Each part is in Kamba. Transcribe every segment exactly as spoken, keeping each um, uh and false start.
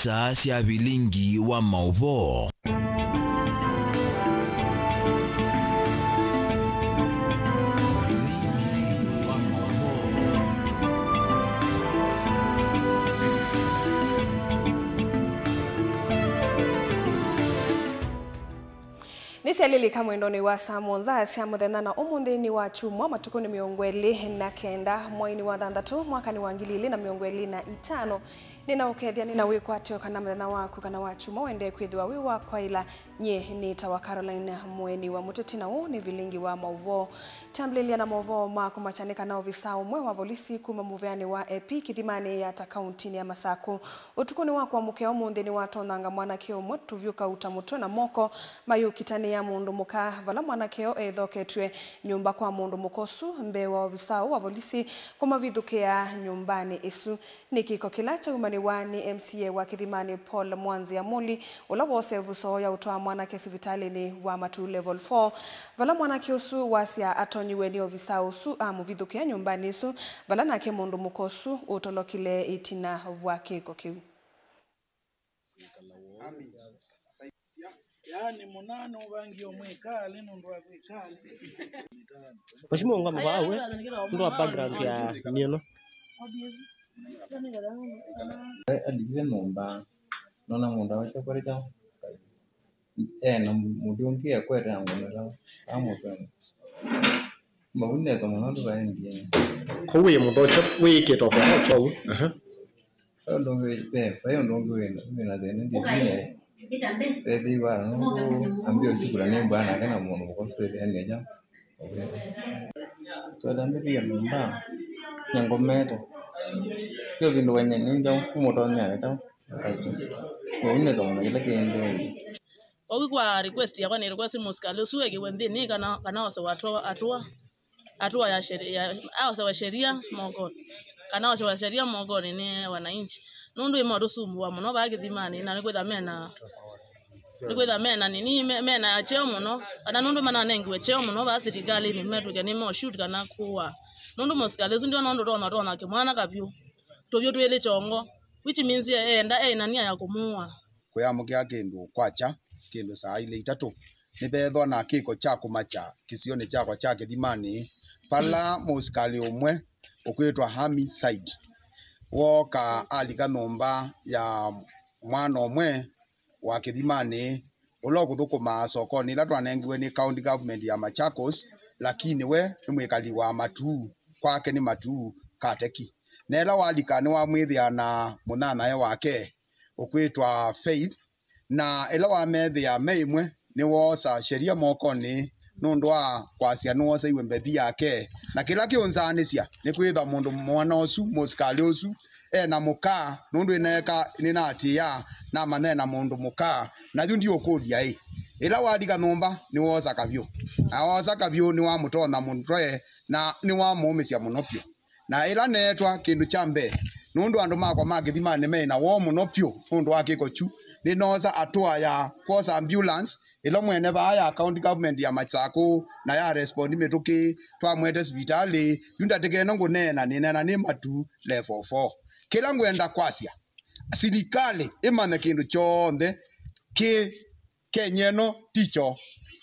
Star sya vilingi wa maũvoo. Vilingi wa maũvoo. Nĩsyalilika mwendonĩ wa saa mũonza sya mũthenya, na ũmũnthĩ nĩ wa kyumwa, matukũ nĩ mĩongo ĩlĩ na kenda, mweinĩ wa thanthatũ, mwakanĩ wa ngili ilĩ na mĩongo ĩlĩ na itano. Nĩnaũkethya, nĩnawĩkwatyo kana mũthenya waku kana wa kyumwa wendee kwĩthĩwa wĩ wa kwaĩla. Nyie nĩtawa Caroline Mũeni wa Mũteti, na ũũ nĩ vilingi wa maũvoo. Twambĩlĩlya na maũvoo ma kũmakya nĩ kana ovisaa ũmwe wa volisi kuma mũvĩanĩ wa Epi Kĩthimanĩ Yatta kauntinĩ ya Masakũ, ũtukũnĩ wa kũamũkĩa ũmũnthĩ nĩwatonyanga mwanake ũmwe tũvyũ kauta mũtwe na moko mayũkitanĩa mũndũ mũka, vala mwanake ũũ ethoketw'e nyũmba kwa mũndũ mũka ũsu mbee wa ovisaa ũũ wa volisi kũmavithũkĩa nyũmbanĩ ĩsu. Nĩ kĩko kĩla kyaumanĩwa nĩ M C A wa Kĩthimanĩ, Paul Mwanzia Muli, ũla wosa ĩvuso ya ũtwaa mwanake sivitalĩnĩ wa Matuu Level four, vala mwanake ũsu wasya atonyiwe nĩ ovisaa ũsu amũvithũkĩa nyũmbanĩ ĩsu, vala nake mũndũ mũka ũsu ũtolokile ĩtina wa kĩko kĩu. Yaani mũnane ũvangie ũmwe ĩkalĩ nũndũ wa kwĩkalĩ. Mheshimiwa, ungama vaa we, nũndũ wa background ya mĩono. Alivye nyũmba, nona mũndũ awecha kũrĩka, ena mũndũ ũngĩ ekwete angũnĩla amũtwenga. Mbau nesa mũno ndũvaendie. Kũu wĩ mũthokya wĩĩkĩtwe kwa kau. Aha. Vai ũndũ ũngĩ, ve, vai ũndũ ũngĩ wĩna, wĩna thĩna ndĩsine. Vethĩiwa nũndũ ambia ũsukula nĩ mbwana nake na mũndũ mũka ũsu twĩthĩanĩe kyaũ. Twenda mbĩthĩa nyũmba, nĩngomete. Kĩo vindũ wenye nĩ njaũ, kũmũtonyea nĩ kyaũ. Akatũ. Ũu nĩ thĩna kĩla kĩendeee. Kwoou kwa request yakwa nĩ request mũsikalĩ ũsu ekĩwe nthĩnĩ kana, kana osewe atũa, atũa, atũa ya sheria, aosewe sheria mokonĩ, kana osewe sheria mokonĩ nĩ wananchi. Nũndũ ĩmatũsumbua mũno vaa Kĩthimanĩ, na nĩkwĩtha mena, nĩkwĩtha mena nini, me-, mena cheo mũno, kana nũndũ mananengiwe cheo mũno vaa silikalĩnĩ, metw'ĩke nĩ mo shoot kana kũa. Nũndũ mũsikalĩ ũsu ndiona ũndũ ũtonya, ũtonya kĩmwana kavyũ. Tũvyũ twĩlĩ kyongo, which means e-, eenda ena nia ya kũmũa. Kwĩyamũkĩa kĩndũ kwakya, kĩndũ saa ilĩ itatũ, nĩveethwa na kĩko kya kũmakya kĩsionĩ kyakwa kya Kĩthimanĩ, vala mũsikalĩ ũmwe ũkwĩtwa Homicide wooka alika nyũmba ya mwana ũmwe wa Kĩthimanĩ, ũla ũkũthũkũmaa sokonĩ ĩla twanengiwe nĩ county government ya Machakos, lakini we nĩ mwĩkali wa Matuu, kwake nĩ Matuu Kateki. Na ĩla walika nĩwamwĩthĩa na mũnyanyae wake ũkwĩtwa Faith, na ĩla wamethĩa me ĩmwe, nĩwoosa sheria mokonĩ nũndũ wa kwasya nĩwoseiwe mbevi yake. Na kĩla kĩũnzaanĩsya nĩ kwĩtha mũndũ mwana ũsu, mũsikalĩ ũsu, e na mũka, nũndũ nĩneeka, nĩnaatĩĩa namanya e na mũndũ mũka, na yu ndiũkũlya ĩ. Ĩla walika nyũmba, nĩwoosa kavyũ. Na woosa kavyũ, nĩwamũtonya mũtwe, na nĩwamũũmĩsya mũno vyũ. Na ĩla neetwa kĩndũ kya mbee, nũndũ andũ makwa ma Kĩthimanĩ me na woo mũno vyũ nũndũ wa kĩko kyu, nĩnoosa atũa ya kwosa ambulance ĩla mwene vaa ya county government ya Machakũ na ya respond mĩtũkĩ, twamwete sivitalĩ, yu ndatĩkene ngũneena, nĩneena nĩ Matuu level four. Kĩla ngwenda kwasya, silikalĩ ĩmanye kĩndũ kyonthe kĩ Kenya ĩno ti kyoo.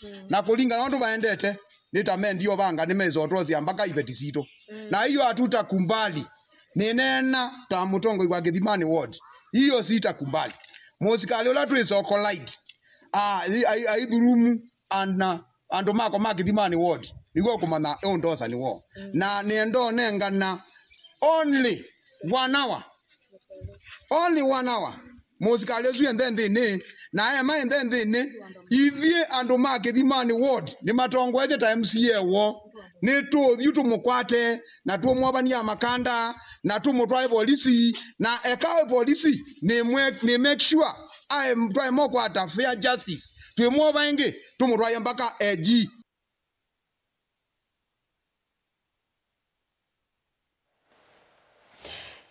Mm. Na kũlingana na ũndũ maendete, nĩ ta mendie ũvanga nĩmesotwosya mpaka iveti sitũ. Mm. Na hiyo hatutakubali. Nĩneena ta mũtongoi wa Kĩthimanĩ ward. Hiyo sitakubali. Mũsikalĩ ũla twĩ Soko Light, a-, ai-, ai-, aithurumu ana, andũ makwa ma Kĩthimanĩ ward. Nĩguo kũmanya ũndosa nĩ woo. Mm. Na nĩenda ũnengana only one hour. Only one hour. Mũsikalĩ ũsu ende nthĩnĩ, na ema ende nthĩnĩ, ithyĩ andũ ma Kĩthimanĩ ward nĩmatongoesye ta M C A woo. Nĩtũũthiu tũmũkwate, na tũmwovanie makanda, na tũmũtwae volisi, na eka e volisi, nĩ mwe-, nĩ make sure ae twae mokwata fair justice. Twĩmwova ĩngĩ, tũmũtwae mpaka A G.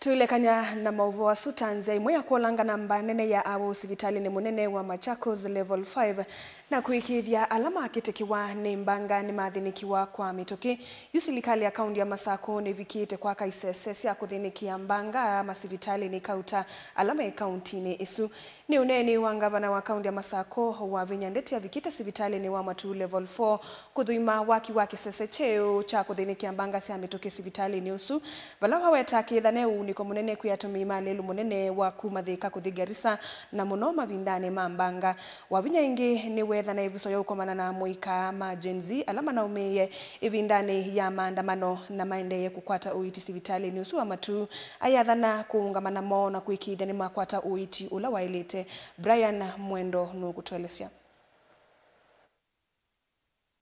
Tũilekany'a na maũvoo asu, ta nzĩa ĩmwe ya kũolanga namba nene ya awau sivitalĩnĩ mũnene wa Machakos Level five na kũĩkĩĩthya ala makĩtĩkĩwa nĩ mbanga nĩmathĩnĩkiwa kwa mĩtũkĩ. Yu silikalĩ ya kaunti ya Masakũ nĩvikĩte kwaka isese sya kũthĩnĩkĩa mbanga masivitalĩnĩ kauta ala me kauntinĩ ĩsu. Nĩ ũneeni wa ngavana wa kaunti ya Masakũ, Wavinya Ndeti avikĩte sivitalĩnĩ wa Matuu Level four kũthũima waki wa kĩsese kyeũ kya kũthĩnĩkĩa mbanga sya mĩtũkĩ sivitalĩnĩ ũsu, vala waweta kĩthane ũunĩko mũnene kwĩ atũmĩi ma lelũ mũnene wa kuma Thika kũthi Garissa, na mũno mavindanĩ ma mbanga. Wavinya ĩngĩ nĩweethana ĩvuso ya ũkomana na amũika ma Gen Z ala manaũmĩie ĩvindanĩ ya maandamano na maendee kũkwata ũiiti sivitalĩnĩ ũsu wa Matuu. Ayathana kũũngama namo na kũĩkĩĩthya nĩmakwata ũiiti ũla waĩlĩte. Brian Mwendo nũkũtũelesya.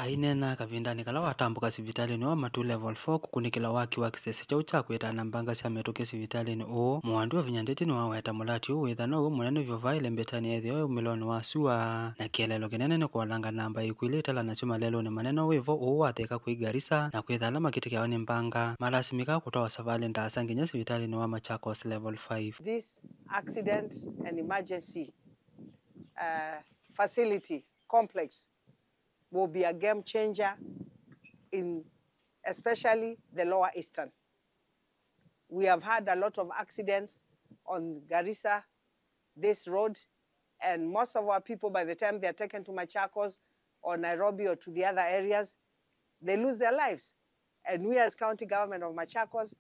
Aineena kavindanĩ kala watambũka sivitalĩnĩ wa Matuu Level four kũkunĩkĩla waki wa kĩsese kyaũ kya kwĩtana mbanga sya mĩtũkĩ sivitalĩnĩ ũũ, Mũwandu Wavinya Ndeti nĩwaweta mũlati ũũ wĩthana ũu mũnene vyũ vaĩle mbĩtanĩ ethĩwa wĩ ũmĩlonĩ wa sua, na kĩeleelo kĩnene nĩ kũolanga namba ĩkw'ĩlĩ ĩtala nasyo malelũnĩ manene wĩvo ũũ wa Thika kũi Garissa, na kwĩtha ala makĩtĩkĩawa nĩ mbanga malasimĩkaa kũtwawa savalĩ ndaasa nginya sivitalĩnĩ wa Machakos Level five. This accident and emergency, uh, facility complex will be a game changer in especially the Lower Eastern. We have had a lot of accidents on Garissa, this road, and most of our people, by the time they are taken to Machakos or Nairobi or to the other areas, they lose their lives. And we as County Government of Machakos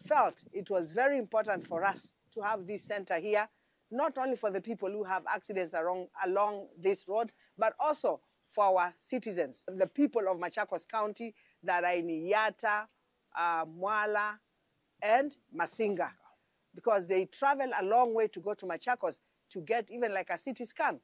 felt it was very important for us to have this center here, not only for the people who have accidents along, along this road, but also for our citizens, the people of Machakos County that are in Yatta, uh, Mwala, and Masinga, because they travel a long way to go to Machakos to get even like a C T scan.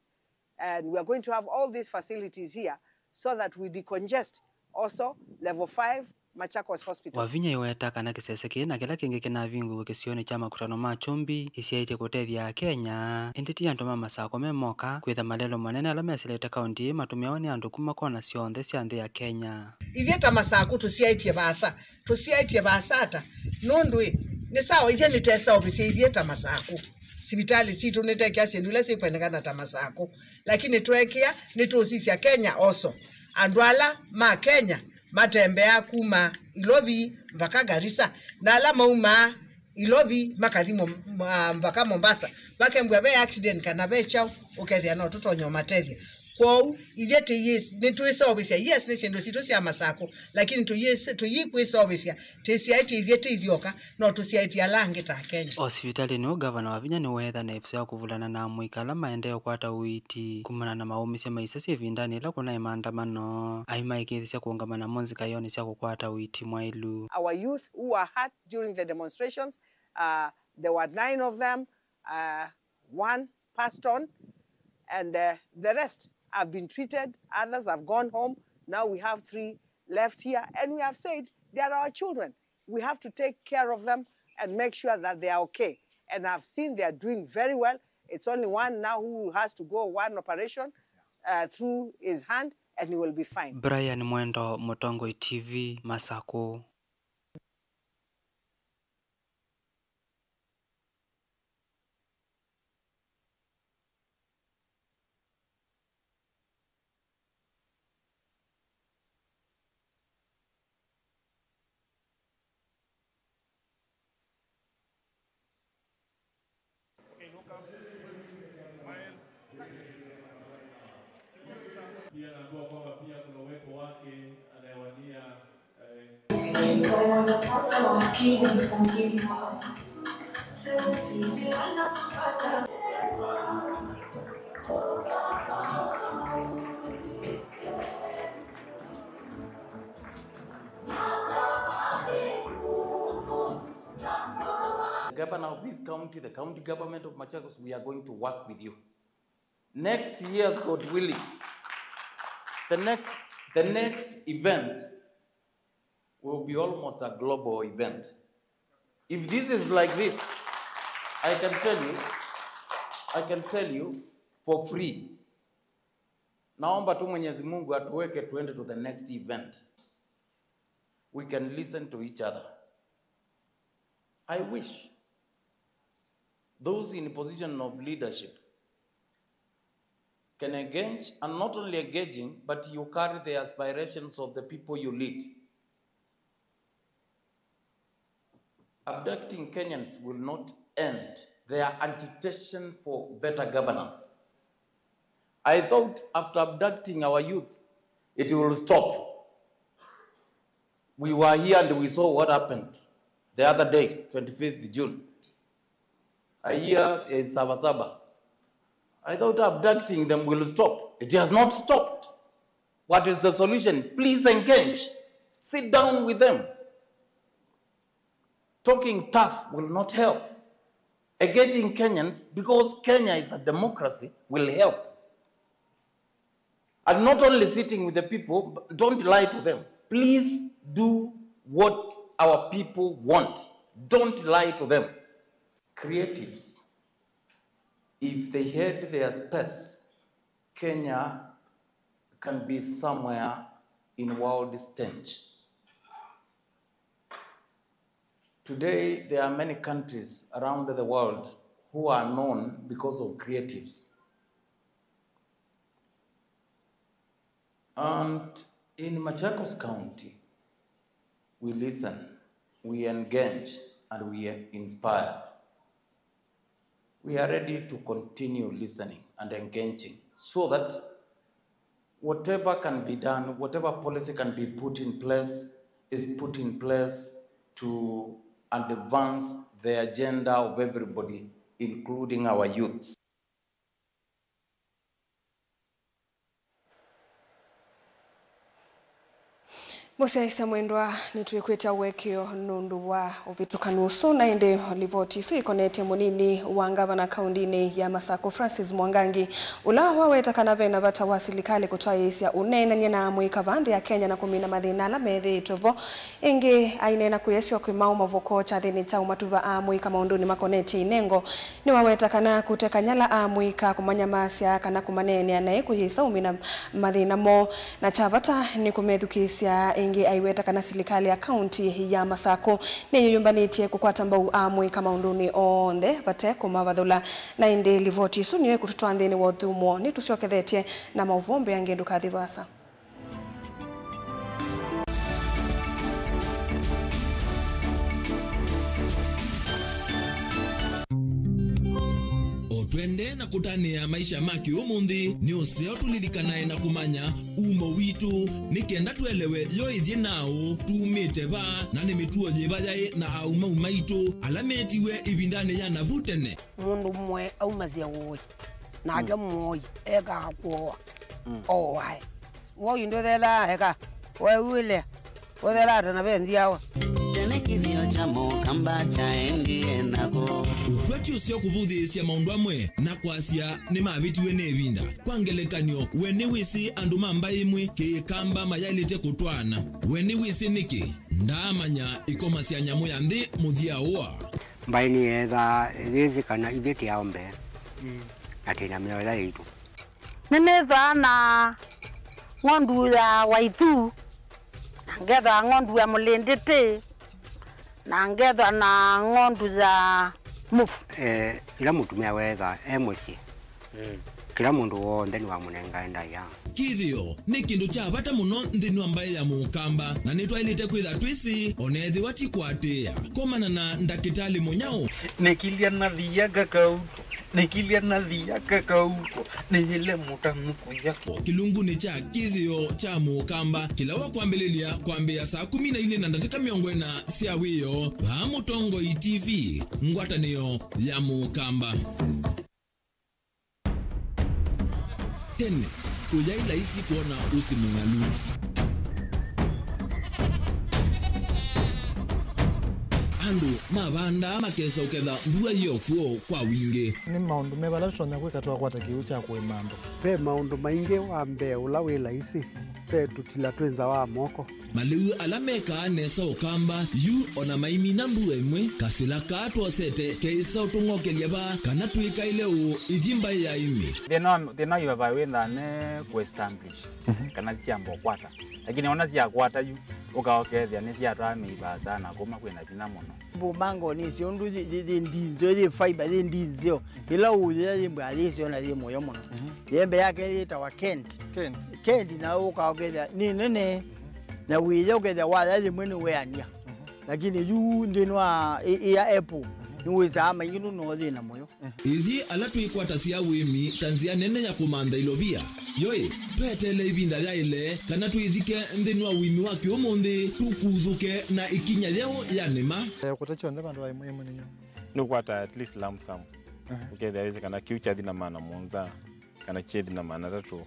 And we are going to have all these facilities here so that we decongest also level five Machakos Hospital. Wavinya ĩweta kana kĩsese kĩĩ na kĩla kĩngĩ kĩnavingũiwe kĩsionĩ kya makutano ma Chumbi ĩsyaĩtye kũtethya Akenya, ĩndĩ ti andũ ma Masakũ me moka, kwĩtha malelũ manene ala mesĩlĩte kaunti ĩĩ matũmĩawa nĩ andũ kuma kona syonthe sya nthĩ ya Kenya. Ithyĩ ta Masakũ tũsyaĩtye vaasa, tũsyaĩtye vaasa ata? Nũndũ ĩ, nĩ sawa ithyĩ nĩteseũvĩsya ithyĩ ta Masakũ. Sivitalĩ sitũ nĩtekĩa syĩndũ ila sikwendekana ta Masakũ. Lakini tweekĩa, nĩtũũsisya Kenya also. Andũ ala ma Kenya matembeaa kuma Ilovi mpaka Garissa, na ala maumaa Ilovi makathi Mom-, ma-, mpaka Mombasa, vakembwa ve accident kana ve kyaũ, ũkethĩa no tũtonya ũmatethya. Kwoou, ithyĩ tũyĩ-, nĩtwĩseũvĩsya, yes, nĩ syĩndũ sitũ sya Masakũ, lakini tũyĩse-, tũyĩkwĩseũvĩsya, tĩsyaĩtye ithyĩ tĩ ithyoka, no tũsyaĩtye ala angĩ ta Akenya. O sivitalĩnĩ ũũ, Ngavana Wavinya nĩweethana ĩvuso ya kũvulana na amũika ala maendee ũkwata ũiiti kumana na maũmĩsya ma isese ĩvindanĩ ĩla kũnaĩ maandamano. Aimaĩkĩĩthĩsya kũũngama namo nzikaĩonĩ sya kũkwata ũiiti mwaĩlu. Our youth who were hurt during the demonstrations, uh, there were nine of them, uh, one passed on, and, uh, the rest have been treated, others have gone home. Now we have three left here, and we have said they are our children. We have to take care of them and make sure that they are okay. And I've seen they are doing very well. It's only one now who has to go one operation, uh, through his hand, and he will be fine. Brian Mwendo, Mũtongoi T V, Masakũ. Okay, look up. Smile. Pia naambiwa kwamba pia kuna uwepo wake anayewania, eh, Governor of this county, the county government of Machakos, we are going to work with you. Next year, God willing, the next, the next event will be almost a global event. If this is like this, I can tell you, I can tell you for free. Naomba tu Mwenyezi Mungu atuweke tuende to the next event. We can listen to each other. I wish Those in position of leadership can engage, and not only engaging, but you carry the aspirations of the people you lead. Abducting Kenyans will not end their agitation for better governance. I thought after abducting our youths, it will stop. We were here and we saw what happened the other day, twenty-fifth June. I hear there is Sava Sava. I thought abducting them will stop. It has not stopped. What is the solution? Please engage. Sit down with them. Talking tough will not help. Engaging Kenyans, because Kenya is a democracy, will help. And not only sitting with the people, but don't lie to them. Please do what our people want. Don't lie to them. Creatives, if they had their space, Kenya can be somewhere in world stage. Today, there are many countries around the world who are known because of creatives. And in Machakos County, we listen, we engage, and we inspire. We are ready to continue listening and engaging so that whatever can be done, whatever policy can be put in place, is put in place to advance the agenda of everybody, including our youths. Mũsyaĩĩsya mwendwa, nĩtwĩkwĩte ũekeo nũndũ wa ũvĩtũkanu ũsu, na ĩndĩ livoti ĩsu ĩkonetye mũnini wa ngavana kaũndĩnĩ ya Masakũ, Francis Mwangangi, ũla waweta kana ve na vata wa silikalĩ kũtwaĩĩsya ũneenany'a na amũika vaa nthĩ ya Kenya na kũmina mathĩna ala methĩĩtwe vo. Ĩngĩ, aineena kwĩ Esio Kwĩmaũ Mavoko kyathĩnĩ kya ũmatuva amũika maũndũnĩ makonetye inengo, nĩwaweta kana kũteka nyala amũika, kũmanyamasya, kana kũmaneenea naĩ kũyĩsa ũmina mathĩna moo. Na kya vata nĩ kũmethukĩĩsya. Ĩngĩ aiweta kana silikalĩ ya kaũnti ya Masakũ nĩyĩyũmbanĩtye kũkwata mbau amũika maũndũnĩ onthe vate kũmavathũla. Na ĩndĩ livoti ĩsu nĩyo ĩkũtũtwaa nthĩnĩ wa ũthũmũo. Nĩtũsyokethetye na maũvoo mbeange, ndũkathi vaasa. O twendee na kũtanĩa maisha ma kĩũmũnthĩ, nĩ ũseo tũlilikanae na kũmanya umo witũ, nĩ kenda twelewe yo ĩthyĩ naaũ, tumĩte va, na nĩ mĩtuo yĩva yaĩ na aũmau maitũ ala meetiwe ĩvindanĩ ya navu tene. Mũndũ ũmwe aumasya ũĩ, nake mũoi ekaa kũoa, ooae. Woi ndũthelaa eka, weew'ĩlea, ũthelaa ta na ve nzyawa. Tene kĩthĩo kya Mũkamba kyaendie nako. Ũkwati ũseo kũvũthĩĩsya maũndũ amwe na kwasya nĩmavĩtiwe nĩ ĩvinda. Kwa ngelekany'o, we nĩwĩsĩ andũ ma mbaĩ ĩmwe Kĩkamba mayaĩlĩte kũtwaana? We nĩwĩsĩ nĩkĩ? Ndaamanya ĩkoma sya nyamũ ya nthĩ mũthya ũa. Mbaĩ nĩyeethaa yĩsĩ kana ithyĩ tĩ aũmbe, na twĩ na mĩoyo yaitũ. Nĩnĩthaa na ng'ondu ya waithu, na ngethwa ng'ondu ya mũlĩndĩtĩ, na ngethwa na ng'ondu ya mũvu. Eh, ĩla mũtumĩa weethaa e mũsyĩ, kĩla mũndũ w'onthe nĩwamũnengae ndaĩa. Kĩthĩo nĩ kĩndũ kya vata mũno nthĩnĩ wa mbaĩ ya Mũkamba, na nĩtwaĩlĩte kwĩtha twĩsĩ, o na ethĩwa ti kũatĩĩa. Komana na ndakĩtalĩ mũnyaũ. Nĩkilya nathia kakauko, nĩkilya nathia kakauko, nĩyĩle mũtanu kũya. Kĩlungunĩ kya kĩthĩo kya Mũkamba, kĩla wa kwambĩlĩlya kwambĩĩa saa kũmi na ilĩ na ndatĩka mĩongo ĩna sya wĩoo, vaa Mũtongoi T V, ngwatanĩo ya Mũkamba. Tene, ũyaĩ laisi kwona ũsĩ mũng'alu. Andũ mavandaa makesa ũketha mbua yĩ o kw'o kwa wingĩ. Nĩ maũndũ meva ala tũtonya kwĩka twakwata kĩw'ũ kya kũĩma andũ? Ve maũndũ maingĩ. Wa mbee ũla wĩ laisi, ve tũtila twĩ nza wa moko. Malĩu ala mekaa nesa Ũkamba yu o na maimina mbua ĩmwe, kasĩla kaa twosete keĩsa ũtũng'okelya vaa kana twĩkaĩle ũũ ithyĩ mbaĩ ya Ĩmĩ. Thĩna wa, thĩna wa ĩvava wĩthaa ne kũ establish kana syamba ũkwata. Lakini ona syakwata yu, Ũka ũkethĩa nĩsyatwaa mĩiva sana, kuma kwĩna vinya mũno. Mbumbango nĩ syo ũndũ yĩ, yĩ, yĩ ndinzeo, yĩ fiber, yĩ ndinzeo. Ĩla ũyĩa yĩ mbwa yĩ syo na yĩ mũyo mũno. Yembe yake yĩtawa Kent. Kent. Kent na ũka ũkethĩa nĩ nene. Na wĩya ũkethĩa waya yĩmwe nĩ weania. Lakini yu nthĩnĩ wa ĩ, ĩ ya apple, nĩwĩsaa maingĩ nũno thĩna mũyo. Ithyĩ ala twĩkwatasya ũĩmi ta nzĩa nene ya kũmantha ilovia, yoĩ, tweteele ĩvinda yaĩle kana twĩthike nthĩnĩ wa ũĩmi wa kĩũmũnthĩ, tũkuthũke na ĩkinya yeũ ya nĩma. Eh, kũta kyonthe vandũ wa ĩmwe ĩmwe nĩnyo. Nĩũkwata at least lump sum. Aha. Ũkethĩa wĩsĩ kana kĩu kyathi na maana mũonza, kana kyethi na maana atatũ.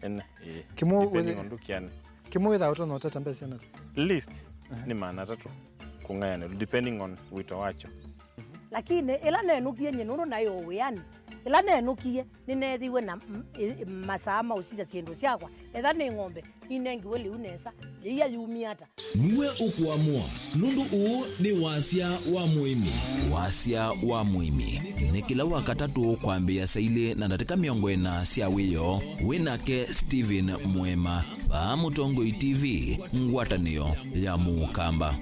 Ene, ĩĩ. Kĩmũ depending wĩthĩ-, on ndũkĩane. Kĩmũ wĩthaa ũtonya ũtata mbesa na? Least, aha, nĩ maana atatũ kũng'ayanĩlwa, depending on wĩto wakyo. Lakini ĩla nenũkie nyie nũndũ naĩ o wĩanĩ, ĩla nenũkie nĩneethiwe na m-, ĩ-, masaa ma ũsisya syĩndũ syakwa, etha nĩ ng'ombe, ninengiwe lĩu nesa, yĩia yumie ata? Nue ũkũamũa, nũndũ ũũ nĩ wasya wa mũĩmi. Wasya wa mũĩmi nĩ kĩla Wakatatũ kwambĩĩa saa ilĩ na ndatĩka mĩongo ĩna sya wĩoo, wĩ nake Stephen Mwema, vaa Mũtongoi T V, ngwatanĩo ya Mũkamba.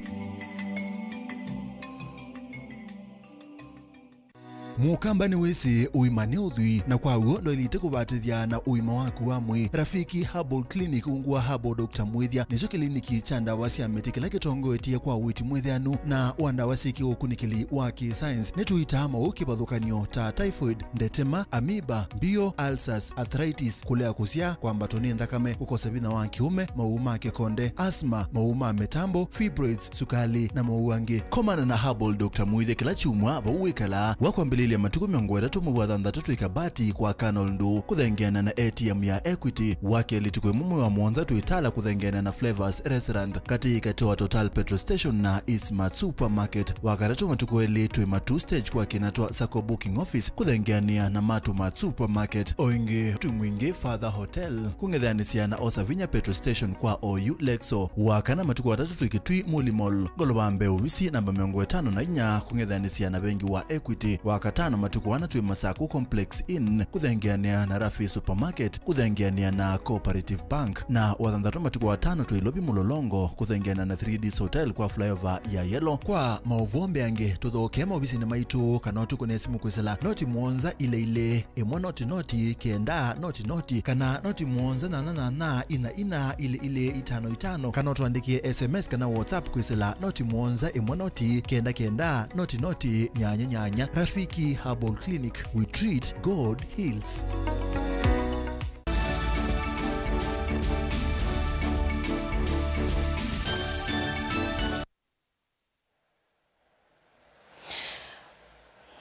Mũkamba nĩwĩsĩ ũima nĩ ũthwii, na kwa w'o ndwaĩlĩte kũvatĩthya na ũima waku wa mwĩĩ. Rafiki Herbal Clinic ungu wa Herbal Doctor Mwĩthya nĩkyo kĩliniki kya ndawa sya mĩtĩ kĩla kĩtongoetye kwa ũiiti mwĩthĩanu na wa ndawa syĩ kĩũkunĩkĩli wa kĩ-science. Nĩtũitaa maũũ kĩvathũkany'o ta typhoid, ndetema, amoeba, mbio, ulcers, arthritis, kũlea kũsyaa, kwambatwa nĩ nthakame, kũkosa vinya wa kĩũme, maũũ ma kĩkonde, asthma, maũũ ma mĩtambo, fibroids, sukali, na maũũ angĩ. Komana na Herbal Doctor Mwĩthya kĩla kyumwa vau wĩkalaa, wa kwambĩlĩlya matukũ mĩongo ĩtatũ mwei wa thanthatũ twĩ Kabati kwa Colonel Ndũ kũthengeana na A T M ya Equity, wa kelĩ tukũ ĩmwe mwei wa mũonza twĩ Tala kũthengeana na Flavors Restaurant, katĩ katĩ wa Total Petrol Station na Eastmart Supermarket, wa katatũ matukũ elĩ twĩ Matuu Stage kwa kĩna twa Sacco Booking Office kũthengeanĩa na Matuu Mart Supermarket. O ĩngĩ twĩ Mwingi Father Hotel kũng'ethanĩsya na Osavinya Petrol Station kwa O U Lexo. Wa kana matukũ atatũ twĩ Kitui Muli Mall, ngolova mbee ovisi namba mĩongo ĩtano na inya, kũng'ethanĩsya na vengi wa Equity. Wa katano matukũ ana twĩ Masaku Complex Inn, kũthengeanĩa na Rafi Supermarket, kũthengeanĩa na Cooperative Bank. Na wa thanthatũ matukũ atano twĩ Ilovi Mũlolongo, kũthengeanĩa na three Ds Hotel kwa flyover ya Yellow. Kwa maũvoo mbeange, tũthokee maovisinĩ maitũ kana ũtũkũne simũ kwĩsĩla noti mũonza ilĩ ilĩ, ĩmwe noti noti, kenda noti noti, kana noti mũonza nyanya nyanya, ina ina, ilĩ ilĩ, itano itano, kana ũtũandĩkĩe S M S kana WhatsApp kwĩsĩla noti mũonza ĩmwe noti, kenda kenda, noti noti, nyanya nyanya. Rafiki Herbal Clinic, we treat, God heals.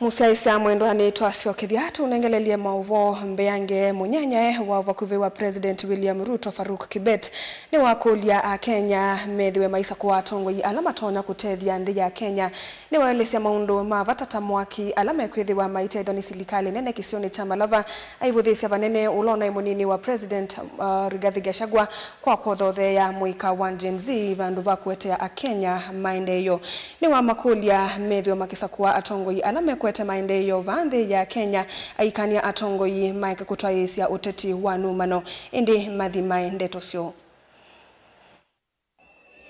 Mũsyaĩĩsya mwendwa, nĩtwasyokethya tũnengelelye maũvoo mbeange. Mũnyanyae wa vakuvĩ wa President William Ruto, Faruk Kibet, nĩwakũlya Akenya methĩwe maisakũa atongoi ala matonya kũtethya nthĩ ya Kenya. Nĩwaelesya maũndũ ma vata ta mwaki ala mekwĩthĩwa maitethw'a nĩ silikalĩ nene kĩsionĩ kya Malava, aivũthĩĩsya vanene ũla ũnaĩ mũnini wa President, uh, Rigathi Gachagua, kwa kũthotheea mũika wa Gen Z vandũ va kũetea Akenya maendeeo. Nĩwamakũlya methĩwe makĩsakũa atongoi ala mekwete maendeeo vaa nthĩ ya Kenya, aikany'a atongoi maeke kũtwaĩĩsya ũteti wa nũmano, ĩndĩ mathimae ndeto syoo.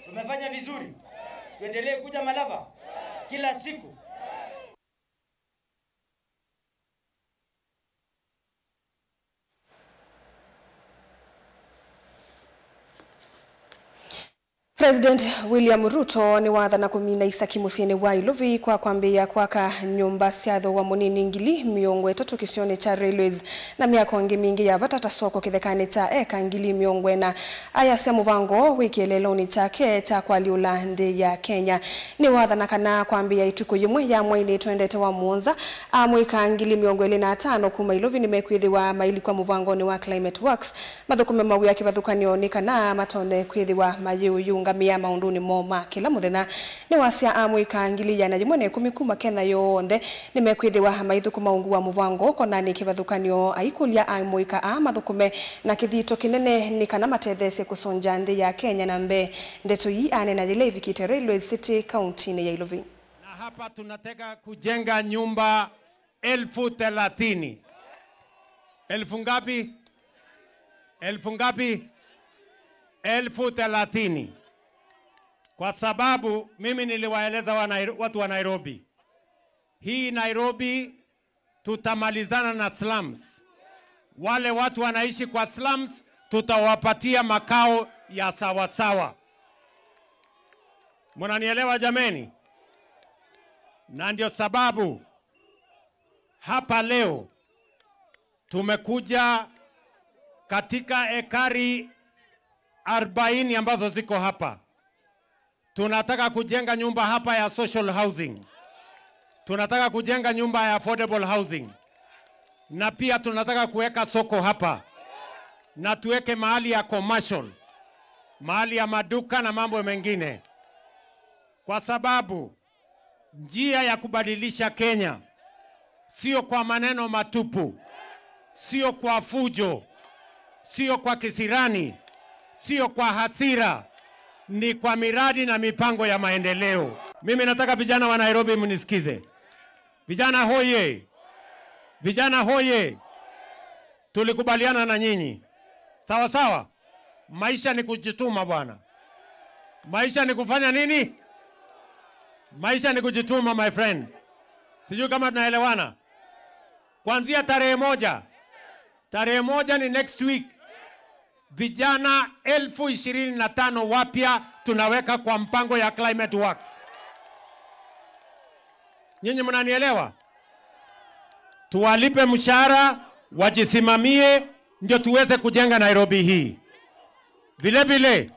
Tumefanya vizuri. Tuendelee kuja Malava kila siku. President William Ruto nĩwathana kũmina isaki mũsyĩnĩ wa Ilovi kwa kwambĩĩa kwaka nyũmba sya thooa mũnini ngili mĩongo ĩtatũ kĩsionĩ kya Railways na myako ĩngĩ mingĩ ya vata ta soko kĩthekanĩ kya eka ngili mĩongo ĩna. Ayasya mũvango wĩ kĩeleelonĩ kyake kya kũalyũla nthĩ ya Kenya. Nĩwathana kana kwambĩĩa ĩtukũ yĩmwe ya mweinĩ twendete wa mũonza, amũika ngili mĩongo ĩlĩ na atano kuma Ilovi nĩmekwĩthĩwa mailikwa mũvangonĩ wa Climate Works, mathũkũme mawĩa kĩvathũkany'o nĩ kana matonye kwĩthĩwa mayĩũyũngamĩa maũndũnĩ moo ma kĩla mũthenya. Nĩwasya amũika ngili ĩana yĩmwe na ĩkũmi kuma Kenya yonthe nĩmekwĩthĩwa maithũkũma ungu wa mũvango konanĩ kĩvathũkany'o, aikũlya amũika aa mathũkũme na kĩthito kĩnene nĩ kana matetheesye kũsũngya nthĩ ya Kenya na mbee. Ndeto ii aneena yĩla ĩvikĩte Railways City, kauntinĩ ya Ilovi. Na hapa tunataka kujenga nyumba elfu thelathini. Elfu ngapi? Elfu ngapi? Elfu thelathini. Kwa sababu mimi niliwaeleza wa Nairo-, watu wa Nairobi, hii Nairobi tutamalizana na slums. Wale watu wanaishi kwa slums, tutawapatia makao ya sawasawa. Mnanielewa jameni? Na ndio sababu hapa leo tumekuja katika ekari arobaini ambazo ziko hapa. Tunataka kujenga nyumba hapa ya social housing. Tunataka kujenga nyumba ya affordable housing. Na pia tunataka kuweka soko hapa. Na tuweke mahali ya commercial, mahali ya maduka na mambo mengine. Kwa sababu njia ya kubadilisha Kenya sio kwa maneno matupu, sio kwa fujo, sio kwa kisirani, sio kwa hasira, ni kwa miradi na mipango ya maendeleo. Mimi nataka vijana wa Nairobi mnisikize. Vijana hoye! Vijana hoye! Tulikubaliana na nyinyi. Sawa sawa? Maisha ni kujituma bwana. Maisha ni kufanya nini? Maisha ni kujituma, my friend. Sijui kama tunaelewana. Kuanzia tarehe moja. Tarehe moja ni next week. Vijana elfu ishirini na tano wapya tunaweka kwa mpango ya Climate Works. Nyinyi mnanielewa? Tuwalipe mshahara, wajisimamie, ndio tuweze kujenga Nairobi hii. Vile vile,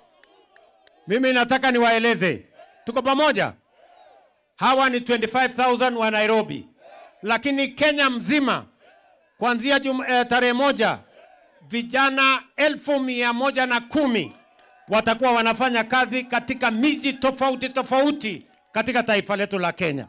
mimi nataka niwaeleze, tuko pamoja? Hawa ni twenty-five thousand wa Nairobi. Lakini Kenya mzima, kuanzia jum-, eh, tarehe moja, vijana elfu mia moja na kumi watakuwa wanafanya kazi katika miji tofauti tofauti katika taifa letu la Kenya.